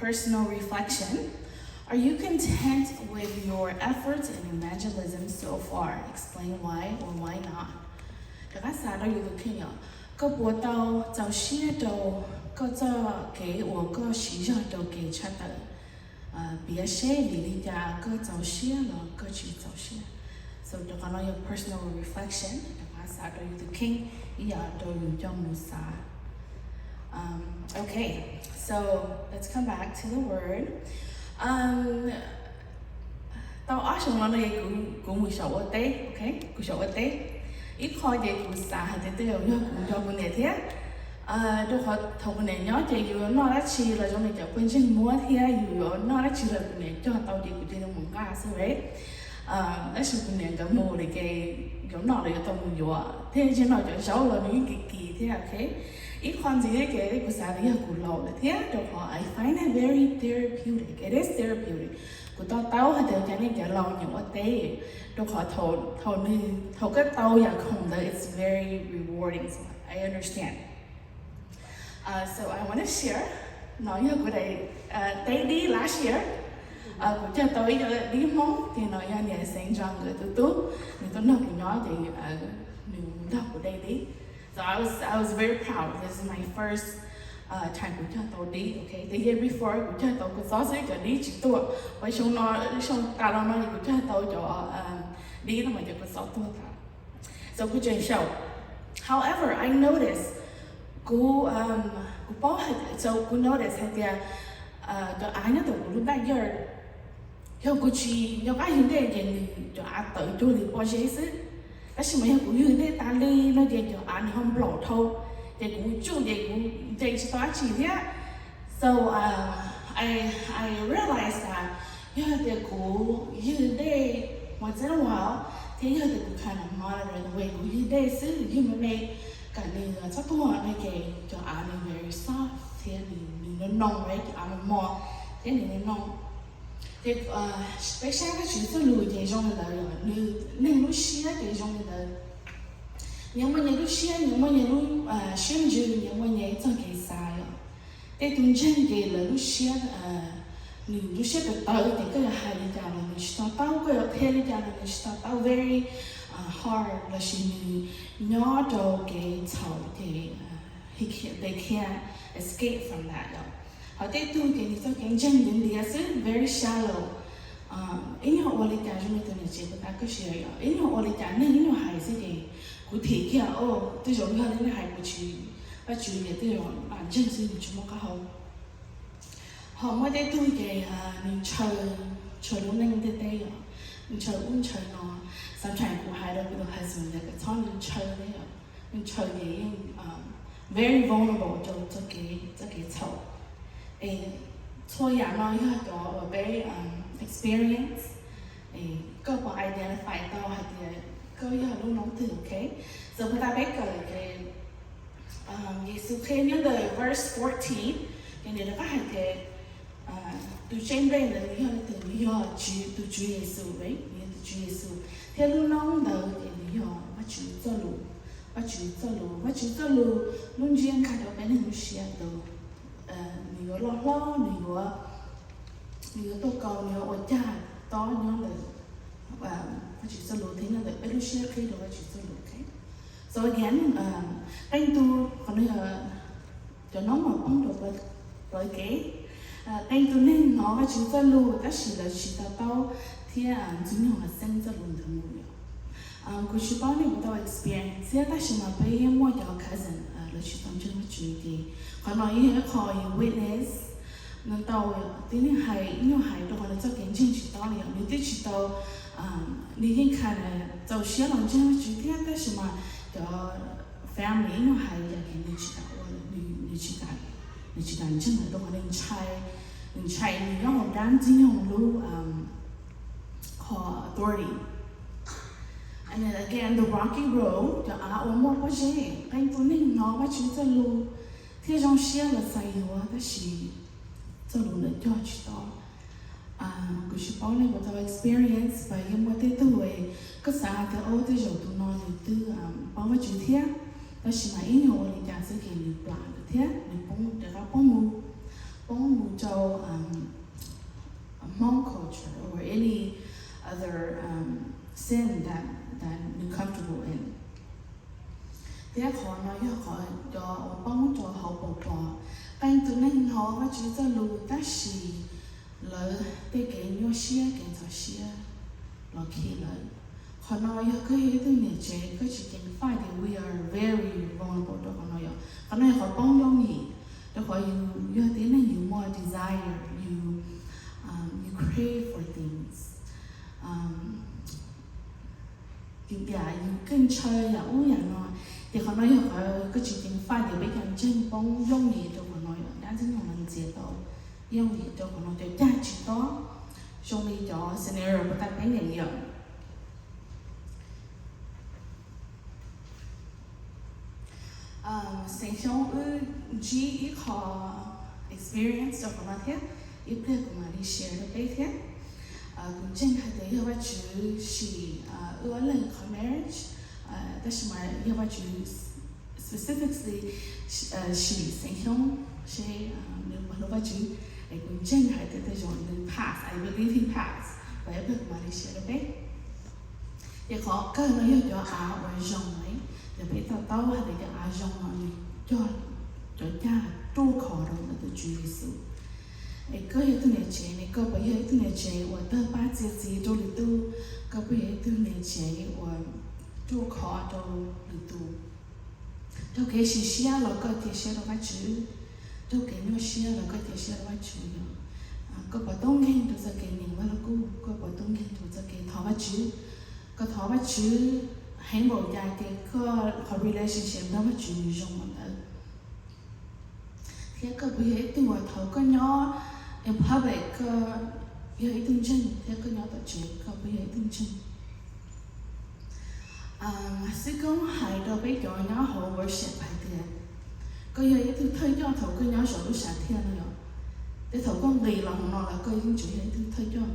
Personal reflection. Are you content with your efforts in evangelism so far? Explain why or why not. Rov qab xav rau yus tus kheej yom, koj puas tau txaus siab rau koj txoj kev uas koj siv zog rau kev tshaj tawm? Piav seb vim li cas koj txaus siab los koj tsis txaus siab. So rau qhov no yog personal reflection, rov qab xav rau yus tus kheej ib yam rau yus coj mus xav. Okay, so let's come back to the word. Tau ob xyoo no no kuv mus xyaum ua teb, ok, kuv xyaum ua teb. Ib qho ces kuv xav hais tias tej zaum yog kuv nco kuv niam thiab. Rau qhov thaum kuv niam nyob ces yus yuav noj dab tsi los zoo li cov pej xeem muab thiab yus yuav noj dab tsi los kuv niam cog tau ces kuv cia li mus nqa xwb. Tab sis kuv niam nkawd mus li ces yuav noj los yuav tau mus yuav thiab, tsis noj cov zaub los nws yeej kis kis thiab, ok. Ib qho ntxiv ces kuv xav tias yog kuv laus lawm thiab rau qhov I find it very therapeutic, it is therapeutic. Kuv to taub hais tias cov neeg cov laus nyiam ua teb, rau qhov thaum nws, thaum koj tau yam khoom ntawd it's very rewarding, so I understand. So I want to share, no yog kuv daim teb dib last year. Kuv cog tau ib co dib Hmoob ces no yog niam Xeev Ntso nkawd tus tub, nws tuaj nrog kuv nyob ces nws nrog kuv daim dib. So I was, I was very proud, this is my first time kuv cog tau dib, ok. The year before kuv cog tau kua txob xwb, cov dib tsis tuaj. Ua xyoo no, xyoo tas los no kuv cog tau cov dib no mas cov kua txob tuaj tas. So kuv tseem xyaum. However, I notice, kuv, kuv paub, so kuv notice hais tias cov av nyob rau kuv lub backyard, yog kuv tsis nco qab ywg dej ces nws cov av tawm cuag li pob zeb xwb. Tab sis mas yog kuv ywg dej tas li no ces cov av nws ho nplaum dhau, ces kuv tsuj ces kuv nce tsis tau dab tsi thiab. So I, I realize that yog tias kuv ywg dej once in a while, thiab yog tias kuv kind of monitor the way kuv ywg dej xwb, ywg me me, kom nws txhob tuag no ces cov av nws very soft thiab nws, nws no no, cov av mos mos thiab nws no no. Ces peb saib Vajtswv txoj lus ces zoo li ntawd, nws, neeg lub siab ces zoo li ntawd. Nyias muaj nyias lub siab, nyias muaj nyias lub siab ntsws, nyias muaj nyias ib txoj kev xav yom. Tej tus ntseeg ces lawv lub siab, nws lub siab tawv tawv ces koj yuav hais li cas los nws tsis to taub, koj yuav qhia li cas los nws tsis to taub, very hard, lossis nws nyob rau kev txhaum ces they can't escape from that yom. Ho tej tug ces nws txoj kev ntseeg ntiav ntiav xwb, very shallow. Ib nyuag ua li cas zoo li tus niam tsev puag ta koj siv yom, ib nyuag ua li cas neeg ib nyuag hais xwb ces kuv thim kiag, o, tej zaum yog li nej hais kuv tsis, Vajtswv ces tej zaum lam ntseeg xwb nws tsis muaj qab hau. Ho muaj tej tug ces nws ntshaw, ntshaw lub neej ntiaj teb yom, ntshaw ub ntshaw no. Sometimes kuv hais rau kuv tus husband tias kom txhob nws ntshaw thiab yom, nws ntshaw ces yeej very vulnerable rau txoj kev, txoj kev txhaum. Es txhua yam no yog cov uas peb experience, koj puas identify tau hais tias koj yog lub noob twg, ok? So puag ta peb kawm ces Yexus qhia nyob ntawm verse fourteen, ces nws rov qab hais tias tus tseeb npe ntawd nws yog leej twg? Nws yog Tswv, tus Tswv Yexus, nws yog tus Tswv Yexus, thiab lub noob ntawd ces nws yog Vajtswv txoj lus, Vajtswv txoj lus, Vajtswv txoj lus, lub ntsiab nkag rau peb neeg lub siab ntawd. Nws yuav loj hlob, nws yuav, nws yuav tuaj kaus, nws yuav ua cag tob nyob ntawm Vajtswv txoj lus thiab nyob ntawm peb lub siab qhib rau Vajtswv txoj lus, ok? So again, qee tus, qhov no yog cov noob uas poob rau plawv kev. Qee tus neeg hnov Vajtswv txoj lus tab sis lawv tsis to taub thiab ntxwg nyoog los xeeb txoj lus ntawd mus yom. Kuv tsis paub nej puas tau experience thiab, tab sis mas peb yeej muaj cov cousin lawv tsis tau ntseeg Vajtswv ces qhov no yeej yog ib qho yus witness. Nws tau tib neeg hais, ib nyuag hais rau qhov nws txoj kev ntseeg tsis tob li yom, nws twb tsis tau, nws yeej kind of txaus siab los ntseeg Vajtswv thiab, tab sis mas cov family ib nyuag hais li cas ces nws tsis kam ua, nws tsis kam, nws tsis kam ntseeg lawm rau qhov nws ntshai, nws ntshai nws nyob hauv dab ntxwg nyoog lub qhov authority. And then again, the rocky road, cov av uas muaj pob zeb, qee tus neeg hnov Vajtswv txoj lus thiab zoo siab los xav yuav tab sis txoj lus ntawd cog tsis tau. Kuv tsis paub nej puas tau experience, but yeej muaj tej tug koj xav hais tias, o, tej zaum tus no nws twb paub Vajtswv thiab, tab sis mas ib nyuag ua li cas xwb ces nws plam lawm thiab nws poob, rov qab poob mus. poob mus rau um, Hmong culture or any other um, sin that that you're comfortable in. Thiab qhov no yog qhov cov uas poob rau hauv paus pos, qee tus neeg hnov Vajtswv txoj lus tab sis lawv tej kev nyuaj siab kev ntxhov siab los khi lawv. Qhov no yog koj yog ib tug niam tsev koj tsis ceev faj tias we are very vulnerable rau qhov no yom. Qhov no yog qhov poob yooj yim, rau qhov yus yog tib neeg yus muaj desire, yus um, you crave for things. Um, yus yam yus keej ntshaw yam ub yam no, ces qhov no yog qhov koj tsis ceev faj tias peb cov ntseeg poob yooj yim rau qhov no yom, dab ntxwg nyoog no ntxias tau yooj yim rau qhov no, cov cag tsis tob, zoo li cov scenario puas tas peb nyeem yom. Xeem Xyooj wb ntsib ib qho experience rau qhov no thiab, ib pliag kuv mam li share rau peb thiab. Kuv ntseeg hais tias yog Vajtswv sim wb ob leeg qhov marriage, tab sis mas yog Vajtswv specifically sim Xeem Xyooj seb nws puas hlub Vajtswv. Es kuv ntseeg hais tias tej zaum nws pass, I believe he pass, los ib pliag kuv mam li share rau peb. Ces qhov kawg no yog cov av uas zoo, yog peb to taub hais tias cov av zoo no nws cog cov cag ruaj khov rau ntawm tus Tswv Yexus. Es koj yog ib tug niam tsev ne, koj puas yog ib tug niam tsev uas tawg paj txia txiv rau lwm tus? Koj puas yog ib tug niam tsev uas ruaj khov rau lwm tus? Raug kev sim siab los koj cia siab rau Vajtswv, raug kev nyuaj siab los koj cia siab rau Vajtswv yom. Koj puas tub nkeeg rau txoj kev nyeem Vaj Lug Kub? Koj puas tub nkeeg rau txoj kev thov Vajtswv? Koj thov Vajtswv heev npaum cas ces koj qhov relationship nrog Vajtswv nws zoo npaum ntawd. Thiab koj puas yog ib tug uas thaum koj nyob in public koj yog ib tug ntseeg, thiab koj nyob tom tsev koj puas yog ib tug ntseeg? Xib Koob hais rau peb cov nyob hauv worship hais tias koj yog ib tug thawj coj thaum koj nyob saum lub sam thiaj no yom, thiab thaum koj nqis los hauv no los koj yeej tseem yog ib tug thawj coj.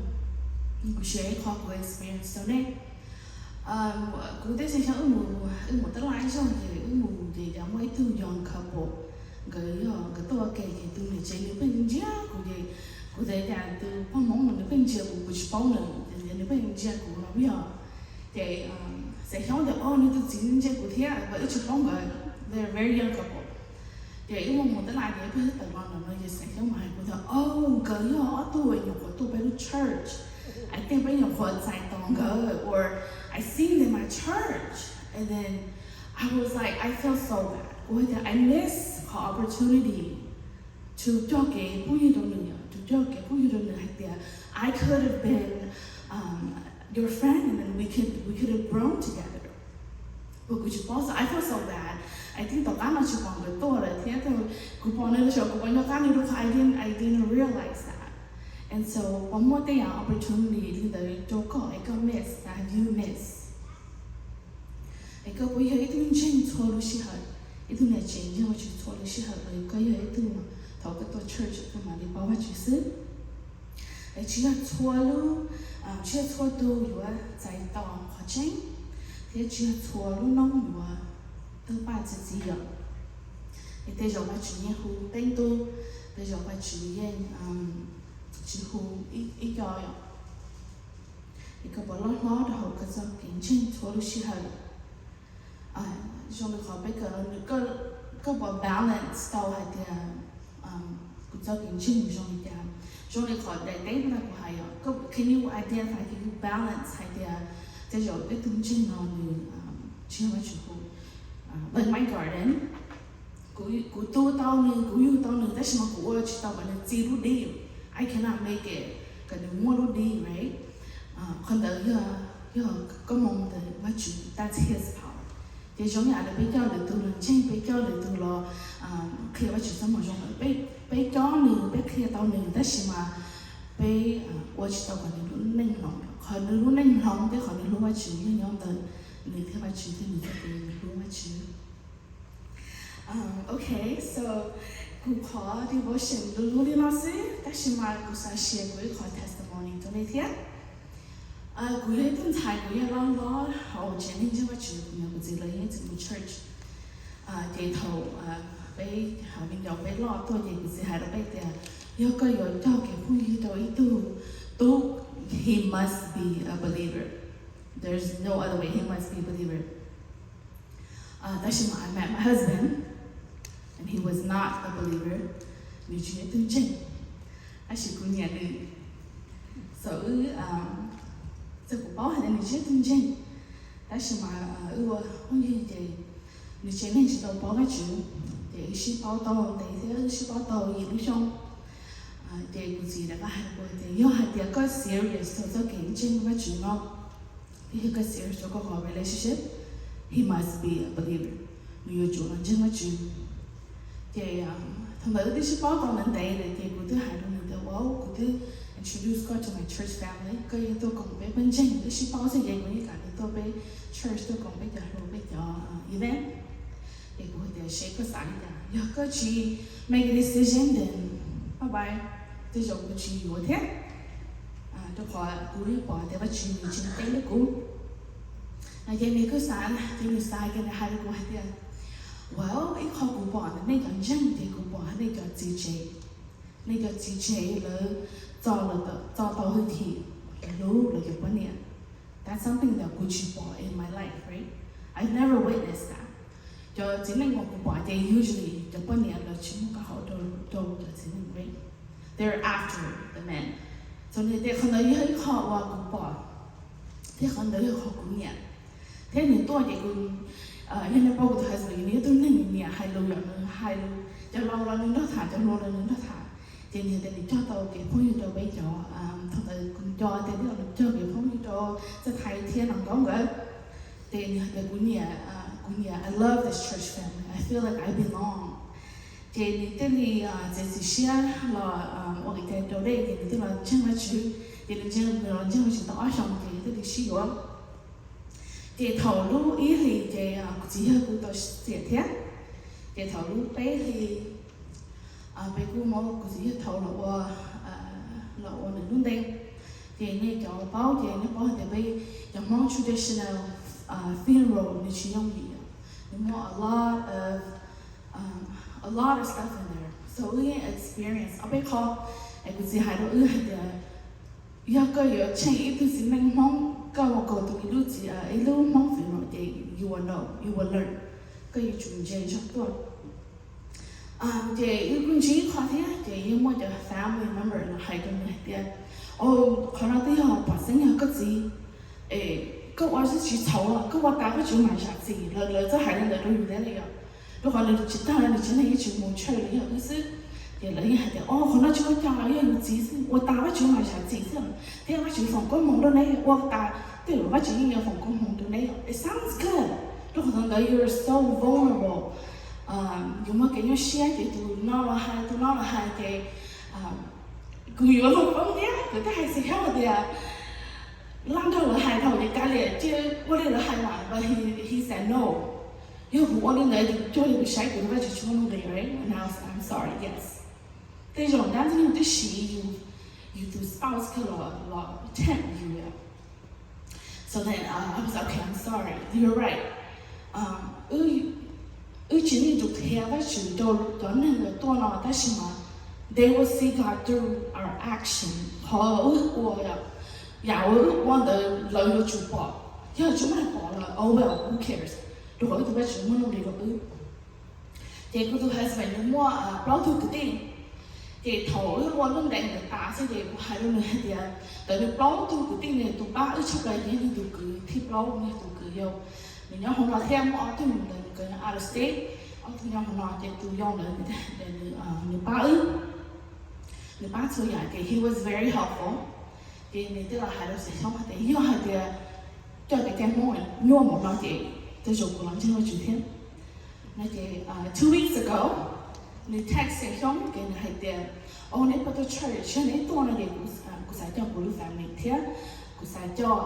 Kuv share ib qho kuv experience rau nej. Kuv thiab Xeem Xyooj wb mus, wb mus tab laj ib zaug ces wb mus ces cov muaj ib tug young couple, nkawd yog nkawd tuaj ua ke ces tus niam tsev nws pheej ntsia kuv ces kuv tias cas tus poj Hmoob no nws pheej ntsia kuv, kuv tsis paub nws, nws pheej ntsia kuv no yog. Ces Xeem Xyooj tias o nws tus txiv ntsia kuv thiab, wb tsis paub nkawd, they're very young couple. Ces wb mus mus tab laj ces wb pheej tawm los ntawm no ces Xeem Xyooj mas hais kuv tias o nkawd yog ob tug nyuam qhuav tuaj peb lub church, I think peb nyuam qhuav txais tos nkawd or I seen them at church and then I was like I felt so bad, kuv hais tias I miss qhov opportunity to cog kev pub yug rau nws, to cog kev pub yug rau nws hais tias I could have been um, your friend and then we could we could have grown together. But kuv tsis paub, so I felt so bad. I think tom qab no tsis pom nkawd tuaj lawm thiab, kuv pom nws los kuv pom nco qab nws rau qhov I didn't I didn't realize that. And so puas muaj tej yam opportunity li ntawd rau koj es koj miss, that you miss? Es koj puas yog ib tug ntseeg txhua lub sij hawm, ib tug niam tsev ntseeg Vajtswv txhua lub sij hawm los koj yog ib tug thaum koj tuaj church koj mam li paub Vajtswv xwb? Es tsis yog txhua lub, tsis yog txhua tus yuav txais tos qhov tseeb, thiab tsis yog txhua lub noob yuav tawg paj txia txiv yom. Es tej zaum Vajtswv yeej hu peb ntu, tej zaum Vajtswv yeej tsis hu ib co yom. Es koj puas loj hlob rau hauv koj txoj kev ntseeg txhua lub sij hawm? Zoo li qhov peb kawm, koj puas balance tau hais tias kuv txoj kev ntseeg zoo li cas? Zoo li qhov daim teb puag ta kuv hais yom, can you identify, can you balance hais tias tej zaum peb tus ntseeg no nws tsis yog Vajtswv hu? Like my garden, kuv tu tau nws, kuv yug tau nws, tab sis mas kuv ua tsis tau kom nws txi lub dib. I cannot make it kom nws muaj lub dib, right? Qhov ntawd yog, yog koj moo ntawm Vajtswv, that's his power. Ces zoo yam li peb coj lwm tus los ntseeg, peb coj lwm tus los qhia Vajtswv txoj moo zoo lawm, peb cob nws, peb qhia tau nws, tab sis mas peb ua tsis tau kom nws lub neej hloov. Qhov nws lub neej hloov thiab qhov nws hlub Vajtswv yog nyob ntawm nws thiab Vajtswv thiab nws txoj kev hlub Vajtswv. Ok, so kuv qhov devotion lub lub li no xwb, tab sis mas kuv xav share kuv ib qho testimony rau nej thiab. Kuv yog ib tug ntxhais, kuv yeej loj hlob hauv tsev neeg ntseeg Vajtswv, kuv niam kuv txiv lawv yeej tsis mus church. Ces thaum peb hauv viv ncaus peb loj tuaj ces kuv txiv hais rau peb tias Yog koj yuav coj kev phooj ywg rau ib tug tub, he must be a believer. There's no other way, he must be a believer. Tab sis mas I met my husband and he was not a believer. Nws tsis yog ib tug ntseeg, tab sis kuv nyiam nws. So wb, txawm kuv paub hais tias nws tsis yog ib tug ntseeg, tab sis mas wb ua phooj ywg ces nws tsev neeg tsis tau paub Vajtswv, ces wb sib paub tau ntev thiab wb sib paub tau yim lub xyoo. Ces kuv txiv rov qab hais kuv tias yog hais tias koj serious rau txoj kev ntseeg Vajtswv no, thiab yog koj serious rau koj qhov relationship, he must be a believer, nws yuav tsum los ntseeg Vajtswv. Ces thaum ntawd wb twb sib paub tau ntev ntev lawm ces kuv twb hais rau nws tias, wow, kuv twb introduce koj to my church family, koj yeej tuaj koom peb pawg ntseeg, twb sib paub xwb ces kuv yeej kam nws tuaj peb church tuaj koom peb cov hluas peb cov event. Ces kuv hais tias seb koj xav li cas, yog koj tsis make a decision then bye bye, tej zaum kuv tsis yuav thiab, rau qhov kuv yeej pom tias Vajtswv nws tseem ceeb rau kuv. No ces nws kuj xav, ces nws xav ces nws hais rau kuv hais tias, well, ib qho kuv pom ntawm nej cov ntseeg ces kuv pom nej cov txiv tsev, nej cov txiv tsev lawv txo tau hwj chim, lawv hlub lawv cov poj niam. That's something that kuv tsis pom in my life, right? I've never witnessed that. Cov txiv neej uas kuv pom ces usually cov poj niam lawv tsis muaj qab hau rau cov txiv neej, right? They're after the men. So nws tias qhov ntawd yog ib qho uas kuv pom, thiab qhov ntawd yog qhov kuv nyiam. Thiab nws tuaj ces kuv, yog nej paub kuv tus husband nws yog tus neeg nyiam hais lus, yog nws hais lus, cov laus los nws nrog tham, cov hluas los nws nrog tham. Ces nws tias nws cog tau kev phooj ywg rau peb cov, thaum ntawd kuv nco tias nws cog kev phooj ywg rau Txawj Thaiv thiab Nom Nkauj nkawd. Ces nws hais tias kuv nyiam, kuv nyiam, I love this church family, I feel like I belong. Ces nws thiaj li txiav txim siab los ua kev cai raus dej ces nws thiaj los ntseeg Vajtswv. Ces nws ntseeg, nws los ntseeg Vajtswv tau ob xyoos ces thiaj li sib yuav. Ces thaum lub ib hlis ces kuv txiv yawg kuj tau xiam thiab. Ces thaum lub peb hlis peb kuj muab kuv txiv yawg thau los ua, los ua nws lub ntees. Ces nej cov paub ces nej paub hais tias peb cov Hmoob traditional funeral nws tsis yooj yim, nws muaj a lot of, a lot of stuff in there. So wb yeej experience ob peb qho. Es kuv txiv hais rau wb hais tias yog koj yuav tsheej ib tug txiv neej Hmoob, koj mus kaus tus ib lub txiv, ib lub Hmoob funeral ces you will know, you will learn. Koj yuav tsum ntse zog tuaj. Ces wb kuj ntsib qho thiab ces yeej muaj cov family member los hais rau nws hais tias, o, qhov no twb yog pom xeeb yog koj txiv, es koj ua tsis txhaum, koj ua tas Vajtswv mam zam txim. Lawv txawj hais li ntawd rau yus thiab li os. Rau qhov nws tsis tag, nws tsis, nws yeej tsis mus church li yog wb xwb. Ces lawv yeej hais tias, o, qhov no tsis ua cas, yog yus txiv xwb, ua tas Vajtswv mam zam txim xwb, thiab Vajtswv foom koob hmoov rau neb, ua tas tej zaum Vajtswv yeej yuav foom koob hmoov rau neb. It sounds good. Rau qhov thaum ntawd you are so vulnerable. Yus muaj kev nyuaj siab ces tus no los hais, tus no los hais ces kuv yuav luag poob thiab, kuv thiaj hais Xeem Xyooj tias, laj nrog lawv hais dhau ces kav liam cia ua li lawv hais mas, but he, he said no. Yog kuv ua li ntawd ces kuv cuag li kuv saib kuv tus Vajtswv tsis muaj nuj nqis, right? And I was, I'm sorry, yes. Tej zaum dab ntxwg nyoog twb siv yus, yus tus spouse kawg los, los tempt yus. So then I was, okay, I'm sorry, you're right. Wb tsis need to qhia Vajtswv rau cov neeg uas tuaj no tab sis mas they will see God through our action. Qhov wb ua, yam uas wb ua ntawd lawv yuav tsum pom. Yog tsis muaj neeg pom los, oh well, who cares? Rau qhov wb tus Vajtswv muaj nuj nqis rau wb. Ces kuv tus husband nws muaj plaub tug kwv tij. Ces thaum wb ua lub ntees ntawd tas xwb ces kuv hais rau nws hais tias, ntawm nws plaub tug kwv tij ne tus pab wb tshaj plaws yog nws tus kwv thib plaub, nws tus kwv yau. Nws nyob hauv no thiab muaj ob tug ntawd nws kwv out of state, ob tug nyob hauv no ces tus yau ntawd nws pab wb, nws pab txhua yam ces he was very helpful. Ces nws thiaj los hais rau Xeem Xyooj hais tias yog hais tias coj kev cai Hmoob nyuaj mus no ces tej zaum kuv los ntseeg Vajtswv thiab. No ces two weeks ago nws text Xeem Xyooj ces nws hais tias, o, neb puas tuaj church, yog neb tuaj no ces kuv xav coj kuv lub family thiab kuv xav coj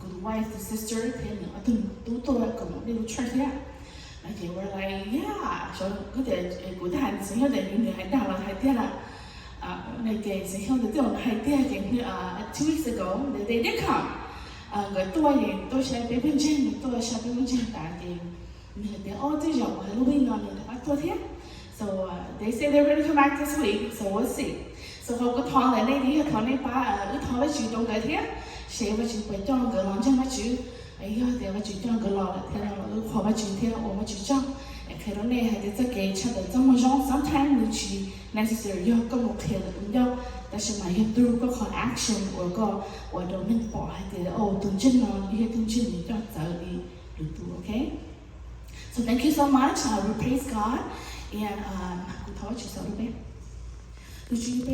kuv tus wife tus sister thiab nws ob tug tub tuaj koom nej lub church thiab. No ces we're like, yeah, kuv tias, kuv thiaj hais Xeem Xyooj tias nws hais dag los hais tiag na. No ces Xeem Xyooj tias twb hais tiag ces two weeks ago they did come. Nkawd tuaj ces tuaj saib peb pawg ntseeg, tuaj saib peb pawg ntseeg tas ces nws hais tias, o, tej zaum lub week no nws rov qab tuaj thiab. So they say they're gonna come back this week, so we'll see. So qhov kuv thov ntawm nej yog thov nej pab wb thov Vajtswv rau nkawd thiab, seb Vajtswv puas coj nkawd los ntseeg Vajtswv. Yog tias Vajtswv coj nkawd los lawm thiab no los wb qhuas Vajtswv thiab ua Vajtswv tsaug. Es qhia rau nej hais tias txoj kev tshaj tawm txoj moo zoo sometimes nws tsis necessary yog koj mus qhia lwm tus ncauj, tab sis mas yog through koj qhov action uas koj ua rau neeg pom hais tias tus ntseeg no yog tus ntseeg nws coj txawv li lwm tus, ok? So thank you so much, we praise God, and kuv thov Vajtswv xaus rau peb. Tus Tswv,